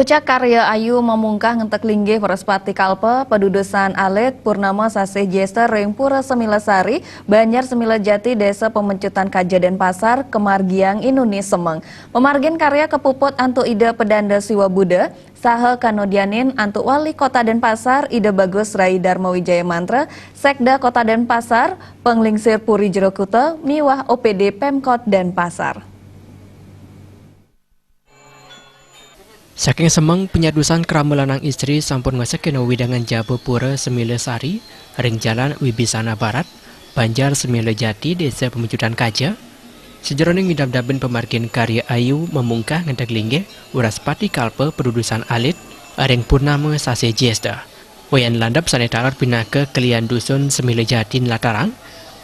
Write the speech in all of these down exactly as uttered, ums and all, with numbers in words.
Puncak karya ayu mamungkah ngentek linggih Wraspati Kalpa, padudusan alit, purnama sasih Jesta ring Pura Semila Sari, Banjar Semila Jati, Desa Pemecutan Kaja Denpasar, kamargiang inuni semeng. Pamargin karya kapuput antuk Ida Pedanda Siwa Buddha, saha kanodianin antuk Wali Kota Denpasar, Ida Bagus Rai Darma Wijaya Mantra, Sekda Kota Denpasar, Panglingsir Puri Jero Kuta, miwah O P D Pemkot Denpasar. Saking semeng, panyadusan krama lanang istri sampun ngasekina wewidangan jaba Pura Semila Sari ring Jalan Wibisana Barat, Banjar Semila Jati, Desa Pemecutan Kaja. Sajeroning midabdabin pamargin karya ayu mamungkah ngentek linggih Wraspati Kalpa, padudusan alit, ring purnama sasih Jesta. Wayan landep sane taler pinaka kelian dusun Semila Jati nlatarang,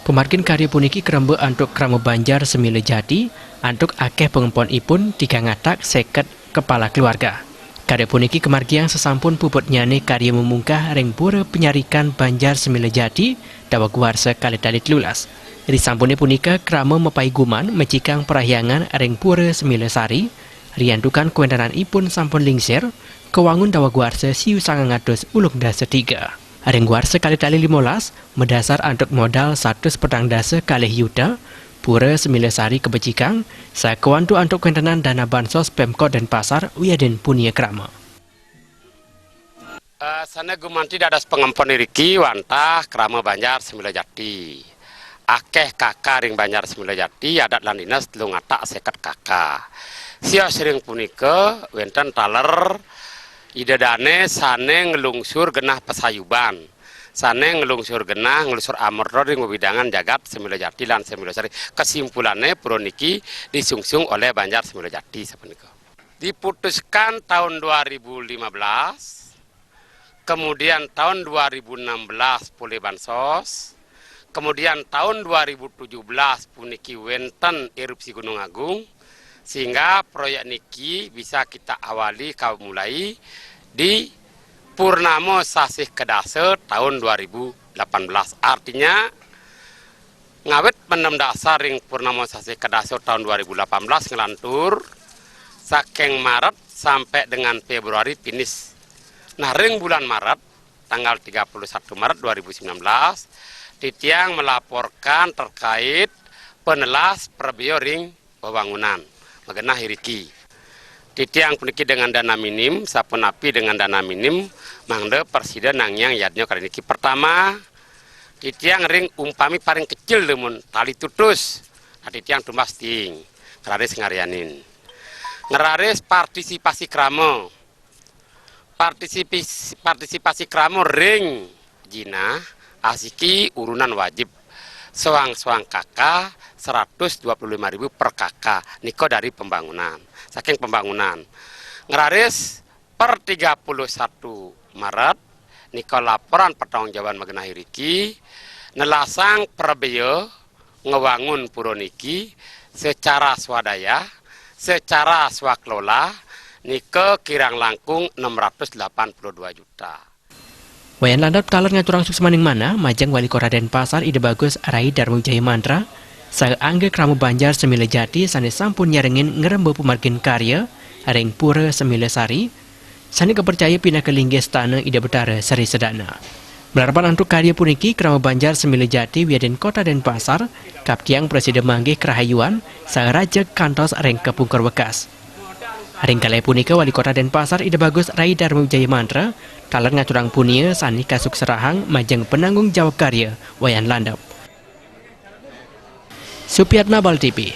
pamargin karya puniki karemba antuk krama Banjar Semila Jati antuk akeh pangemponipun tigang atak seket kepala keluarga. Karya puniki kamargiang sasampun puputnyane karya mamungkah ring Pura Panyarikan Banjar Semila Jati daweg warsa kalih tali telulas. Risampune punika krama mapaiguman mecikang parahyangan ring Pura Semila Sari, riantukan kawentenanipun sampun lingsir, kawangun daweg warsa siu sangang atus ulung dasa tiga. Ring warsa kalih tali limolas, madasar antuk modal satus petang dasa kalih yuta, Pura Semila Sari kabecikang, sakawantu antuk kawentenan dana bansos Pemkot Denpasar wiadin punia krama. Eh, sane gumanti dados pangempon iriki wantah krama Banjar Semila Jati. Akeh kaka ring Banjar Semila Jati, adat lan dinas telung atak seket kaka. Sios ring punika wenten taler Ida Dane sane nglungsur genah pasayuban, sane nglungsur genah, nglungsur amerta ring wewidangan jagat Semila Jati lan Semila Sari. Kesimpulane, pura niki disungsung oleh Banjar Semila Jati sapunika. Diputuskan tahun dua ribu lima belas, kemudian tahun dua ribu enam belas polih bansos, kemudian tahun dua ribu tujuh belas puniki wenten erupsi Gunung Agung, sehingga proyek niki bisa kita awali, kawumulai di purnama sasih kedasa tahun dua ribu delapan belas. Artinya, ngawit pendem dasar ring purnama sasih kedasa tahun dua ribu delapan belas nglantur, saking Maret sampai dengan Februari finish. Nah, ring bulan Maret, tanggal tiga puluh satu Maret dua ribu sembilan belas, titiang melaporkan terkait penelas prabea ring wewangunan magenah iriki. Titiang puniki dengan dana minim, sapunapi dengan dana minim, mangda prasida nangiang yadnya kali niki. Pertama, titiang ring umpami paling kecil dumun tali tutus. Nah, titiang tumbas ting, ngeraris ngaryanin. Ngeraris partisipasi krama. Partisipis-, partisipasi krama ring jinah asiki urunan wajib. Soang-soang kaka seratus dua puluh lima ribu per kaka. Nika dari pembangunan. Saking pembangunan. Ngeraris per tiga puluh satu Maret, nika laporan pertanggungjawaban magenah iriki, nelasang prabea ngwangun pura niki secara swadaya, secara swakelola, nika kirang langkung enam ratus delapan puluh dua juta. Wayan landep taler ngaturang suksmaning manah majeng Wali Kota Denpasar Ida Bagus Rai Darma Wijaya Mantra, saha angga krama Banjar Semila Jati sane sampun nyarengin ngremba pamargin karya ring Pura Semila Sari, sane kapercaya pinaka linggih stana Ida Betara Sri Sedana. Malarapan antuk karya puniki, krama Banjar Semila Jati wiadin Kota Denpasar kaptiang prasida manggih karahayuan saha rajeg kantos ring kapungkur wekas. Ring kalih punika, Wali Kota Denpasar Ida Bagus Rai Darma Wijaya Mantra taler ngaturang punia sane kasukserahang majeng penanggung jawab karya wayan landep. Supiatna, Bali T V.